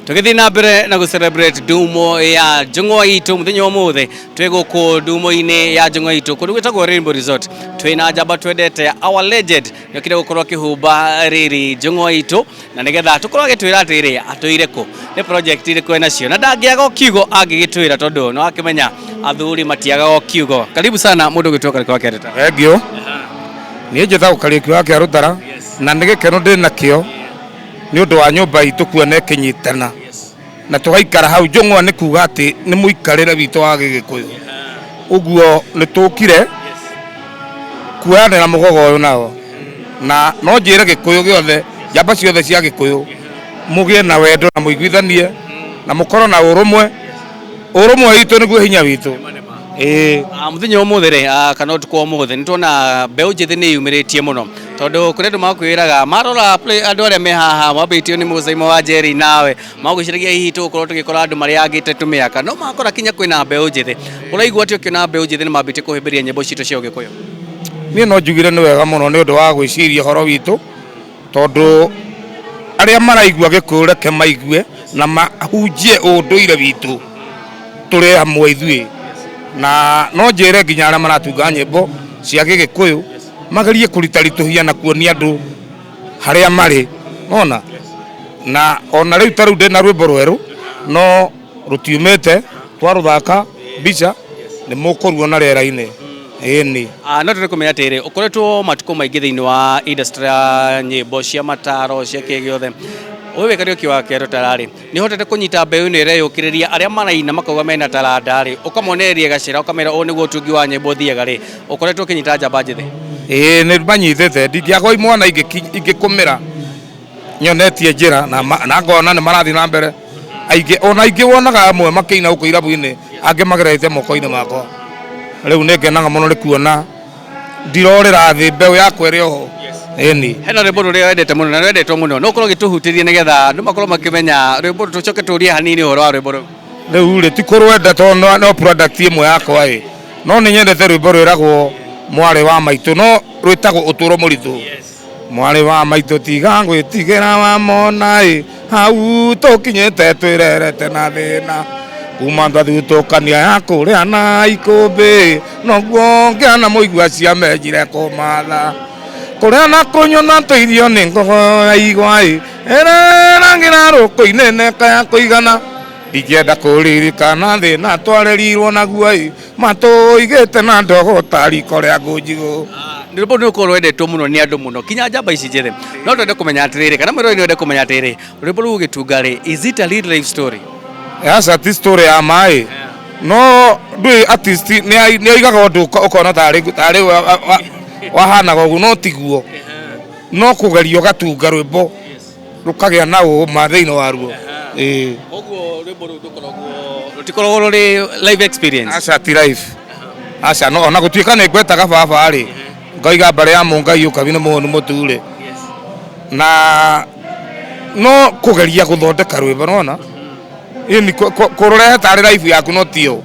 Tũgĩthiĩ na mbere na gũ celebrate ndumo ya njũng'wa itũ mũthenya wa ũmũthĩ. Twĩ gũkũ ndumo-inĩ ya njũng'wa itũ kũndũ gwĩtagwo Rainbow Resort. Twĩ na njamba twendete, our legend, nĩokire gũkorwo akĩhumba riri njũng'wa itũ na nĩgetha tũkorwo agĩtwĩra atĩrĩ atũire kũ, nĩ project irĩkũ enacio, na ndangĩaga o kiugo angĩgĩtwĩra tondũ nĩ wakĩmenya athuri matiagaga o kiugo. Karibu sana mũndũ ũgĩtwo Kariũki wa Kĩarũtara. Thengiũ. Niĩ njĩtagwo Kariũki wa Kĩarũtara na nĩ gĩkeno ndĩ nakĩo nĩ ũndũ wa nyũmba itũ kuona ĩkĩnyitana na tũgaikara hau. Njũng'wa nĩ kuga atĩ nĩ mũikarĩre witũ wa Gĩgĩkũyũ, ũguo nĩ tũkire kuoyanĩra mũgogo ũyũ nao, na no njĩre Gĩkũyũ gĩothe, njamba ciothe cia Gĩkũyũ, mũgĩe na wendo na mũiguithanie na mũkorwo na ũrũmwe. Ũrũmwe witũ nĩguo hinya witũ. Ĩĩ. Mũthenya ũmũthĩ rĩ, kana ũtukũ wa ũmũthĩ, nĩ tuona mbeũ njĩthĩ nĩ yumĩrĩtie mũno tondũ kũrĩ andũ makwĩraga marora andũ arĩa me haha mambĩtio nĩ Mũcaimo wa Njeri nawe magwĩciragia hihi tũgũkorwo tũgĩkora andũ marĩangĩte tũmĩaka, no makora kinya kwĩna mbeũ njĩthĩ. Ũraigua atĩ ũkĩona mbeũ njĩthĩ nĩ mambĩtie kũhĩmbĩria nyĩmbo citũ cia Ũgĩkũyũ? Niĩ no njugire nĩ wega mũno nĩ ũndũ wa gwĩciria ũhoro witũ, tondũ arĩa maraigua Gĩkũyũ reke maigue na mahunjie ũndũire witũ tũrĩ hamwe ithuĩ. Na no njĩre nginya arĩa maratunga nyĩmbo cia Gĩgĩkũyũ magerie kũritaritũhia na kuonia andũ harĩa marĩ, nona na ona rĩu ta rĩu ndĩna rwĩmbo rwerũ no rũtiumĩte, twarũthaka mbica nĩ mũkũruona rĩera-inĩ. Ĩni. No tũrĩ kũmenya atĩrĩ, ũkoretwo matukũ maingĩ thĩinĩ wa industry ya nyĩmbo cia mataro cia kĩ gĩothe, ũyũ wĩ Kariũki wa Kĩarũtara rĩ, nĩ ũhotete kũnyita mbeũ ĩno ĩreyũkĩrĩria arĩa maraina makauga mena taranda rĩ, ũkamonereria gacĩra ũkamera ũũ nĩguo ũtungi wa nyĩmbo ũthiaga rĩ, ũkoretwo ũkĩnyita njamba njĩthĩ? Ĩĩ nĩ manyitĩte, ndingĩaga imwana ingĩkũmĩra nyonetie njĩra na ngona nĩ marathiĩ na mbere aingĩ, ona aingĩ wonaga amwe makĩina gũkũ irabu-inĩ, angĩ magerete moko-inĩ makwa. Rĩu nĩ ngenaga mũno nĩ kuona ndirorĩra thĩ, mbeũ yakwa ĩrĩ oho. Ĩni. Hena rwĩmbo rũrĩa wendete mũno na rwendetwo mũno, no ũkorwo ũgĩtũhutĩria nĩgetha andũ makorwo makĩmenya rwĩmbo rũu, tũcoke tũrie hanini ũhoro wa rwĩmbo rũu. Rĩu rĩ ti kũrwenda tondũ no product ĩmwe yakwa ĩ, no nĩ nyendete rwĩmbo rwĩragwo mwarĩ wa maitũ, no rwĩtagwo ũtũro mũritũ. Mwarĩ wa maitũ tiga gwĩtigĩra wamona ĩ, hau tũkinyĩte twĩrerete na thĩna, kuma twathutũkania ya kũrĩa na ikũmbĩ, noguo ngĩana mũigua ciamenyire kũmatha kũrĩa na kũnyua na tũirio nĩ ngogo ya igwa ĩ, ĩreragĩra rũkũ-inĩ neka ya kũigana, ndingĩenda kũririkana thĩna twarerirwo naguo ĩ, matũigĩte na ndogo ta riko rĩa ngũnjigũ. Nĩ rwĩmbo nĩ rũkoragwo rwendetwo mũno nĩ andũ mũno kinya njamba ici njĩthĩ. No twende kũmenya atĩrĩrĩ, kana mwĩroreri no ende kũmenya atĩrĩrĩ, rwĩmbo rũu ũgĩtunga rĩ, is it a real life story? Aca ti story ya ma ĩ, no ndũĩ artist nĩ oigaga ũndũ ũkona tarĩ wahanaga ũguo, no tiguo. No kũgeria ũgatunga rwĩmbo rũkagĩa na ũma thĩinĩ waruo. Ĩĩ. Koguo rwĩmbo rũu ndũkoragwo, rũtikoragwo rũrĩ live experience? Aca ti live. Aca no ona gũtuĩka nĩ ngwetaga baba rĩ, ngoiga mbarĩ ya Mũngai ũkabi nĩ mũhũnu mũtu rĩ, na no kũgeria gũthondeka rwĩmbo nĩwona, ĩni kũrũrehe tarĩ life yaku no tiyo.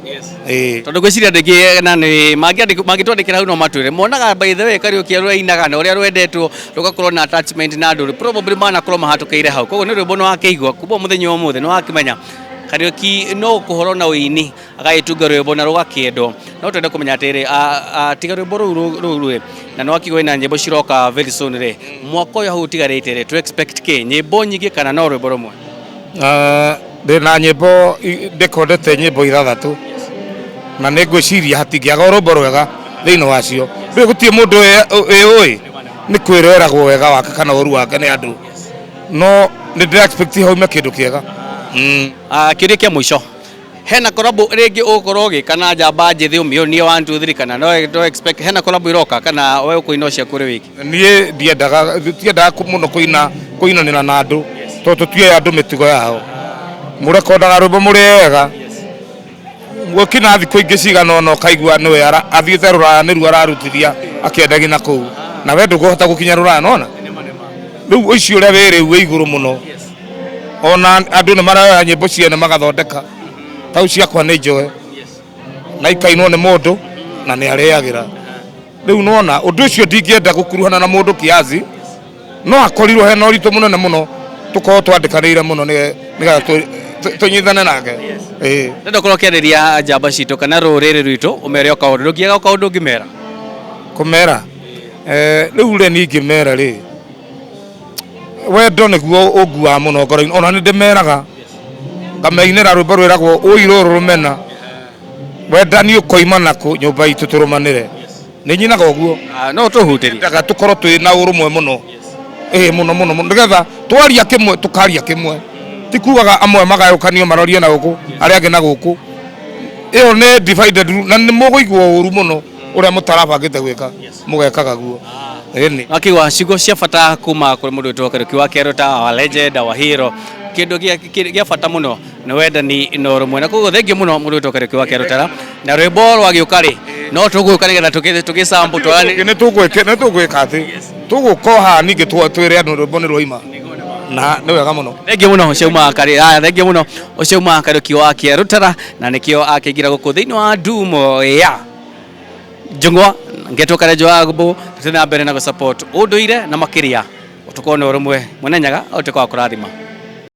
Ĩĩ. Tondũ ngwĩciria andũ aingĩ na nĩ mangĩtwandĩkĩra hau no matwĩre monaga by the way Kariũki rũrainaga na ũrĩa rwendetwo rũgakorwo na attachment na andũ, probably manakorwo mahatũkĩire hau, koguo nĩ rwĩmbo nĩ wakĩigua kuma mũthenya wa ũmũthĩ nĩ wakĩmenya Kariũki no kũhoro na ũini agagĩtunga rwĩmbo na rũgakĩendwo. No twende kũmenya atĩrĩ, tiga rwĩmbo rũu rũu rĩ, na nĩ wakiuga wĩna nyĩmbo ciroka very soon rĩ, mwaka ũyũ hau ũtigarĩte rĩ, tũ expect kĩ, nyĩmbo nyingĩ kana no rwĩmbo rũmwe? Ndĩna nyĩmbo ndĩkondete nyĩmbo ithathatũ na nĩ ngwĩciria hatingĩaga rwĩmbo rwega thĩinĩ wacio. Rĩu gũtirĩ mũndũ wĩũĩ nĩ kwĩreragwo wega wake kana ũru wake nĩ andũ, no nĩ ndĩra expect haume kĩndũ kĩega. Kĩũria kĩa mũico, hena collab rĩngĩ ũgũkorwo ũgĩka na njamba njĩthĩ ũmĩonie 1 2 3 kana no expect hena collab iroka kana we ũkũina o ciaku ũrĩ wiki? Niĩ ndiendaga, tiendaga mũno kũina kũinanĩra na andũ tondũ tũtiũĩ andũ mĩtugo yao. Mũrekondaga rwĩmbo mũrĩ ega, gũkinya thikũ ingĩ cigana ũna ũkaigua nĩwe athiĩte rũraya nĩruo ararutithia akĩendagia na kũu, na we ndũkũhota gũkinya rũraya nĩwona. Rĩu ũcio ũrĩa wĩ rĩu wĩ igũrũ mũno, ona andũ nĩ maroya nyĩmbo ciene magathondeka, tau ciakwa nĩ njoe na ikainwo nĩ mũndũ na nĩ arĩagĩra. Rĩu nĩwona ũndũ ũcio ndingĩenda gũkuruhana na mũndũ kiasi, no akorirwo hena ũritũ mũnene mũno Tũkorwo twandĩkanĩire mũno nĩgetha tũnyitane nake. Ĩĩ. Ndenda ũkorwo ũkĩarĩria njamba citũ kana rũrĩrĩ rwitũ, ũmere o kaũndũ, ndũngĩaga o kaũndũ ũngĩmera. Kũmera, rĩu rĩ, niĩ ingĩmera rĩ, wendo nĩguo ũnguaga mũno ngoro-inĩ. Ona nĩ ndĩmeraga, ngameinĩra rwĩmbo rwĩragwo ũi rũrũ rũmena wendani ũkoima nakũ nyũmba itũ tũrũmanĩre. Nĩ nyinaga ũguo. Ah, no tũhutĩrie. Endaga tũkorwo twĩ na ũrũmwe mũno, ĩĩ, mũno mũno mũno, nĩgetha twaria kĩmwe tũkaria kĩmwe, ti kugaga amwe magayũkanio marorie na gũkũ, arĩa angĩ na gũkũ. Ĩyo nĩ divided rule, na nĩ mũgũigua ũru mũno ũrĩa mũtarabangĩte gwĩka mũgekaga guo. Ĩni. Wakĩigua ciugo cia bata kuma kũrĩ mũndũ wĩtwo Kariũki wa Kĩarũ, our legend, our hero. Kĩndũ gĩa bata mũno nĩ wendani na ũrũmwe, na koguo thengiũ mũno mũndũ wĩtwo Kariũki wa Kĩarũ. Na rwĩmbo rwagĩũka rĩ, no tũgũka nĩgetha tũgĩsample twarani. Nĩ tũgwĩka atĩ tũgũka haha ningĩ twĩre andũ rwĩmbo nĩ rwaima, na nĩ wega mũno. Thengiũ mũno ũcio uma Kari, aya, thengiũ mũno ũcio uma Kariũki wa Kĩarũtara, na nĩkĩo akĩingĩra gũkũ thĩinĩ wa ndumo ya Njũng'wa. Ngetwo Karenjo wa Ngũmbũ, tũthiĩ na mbere na gũsupport ũndũire na makĩria tũkorwo na ũrũmwe. Mwene Nyaga ũtuĩka wa kũrathima.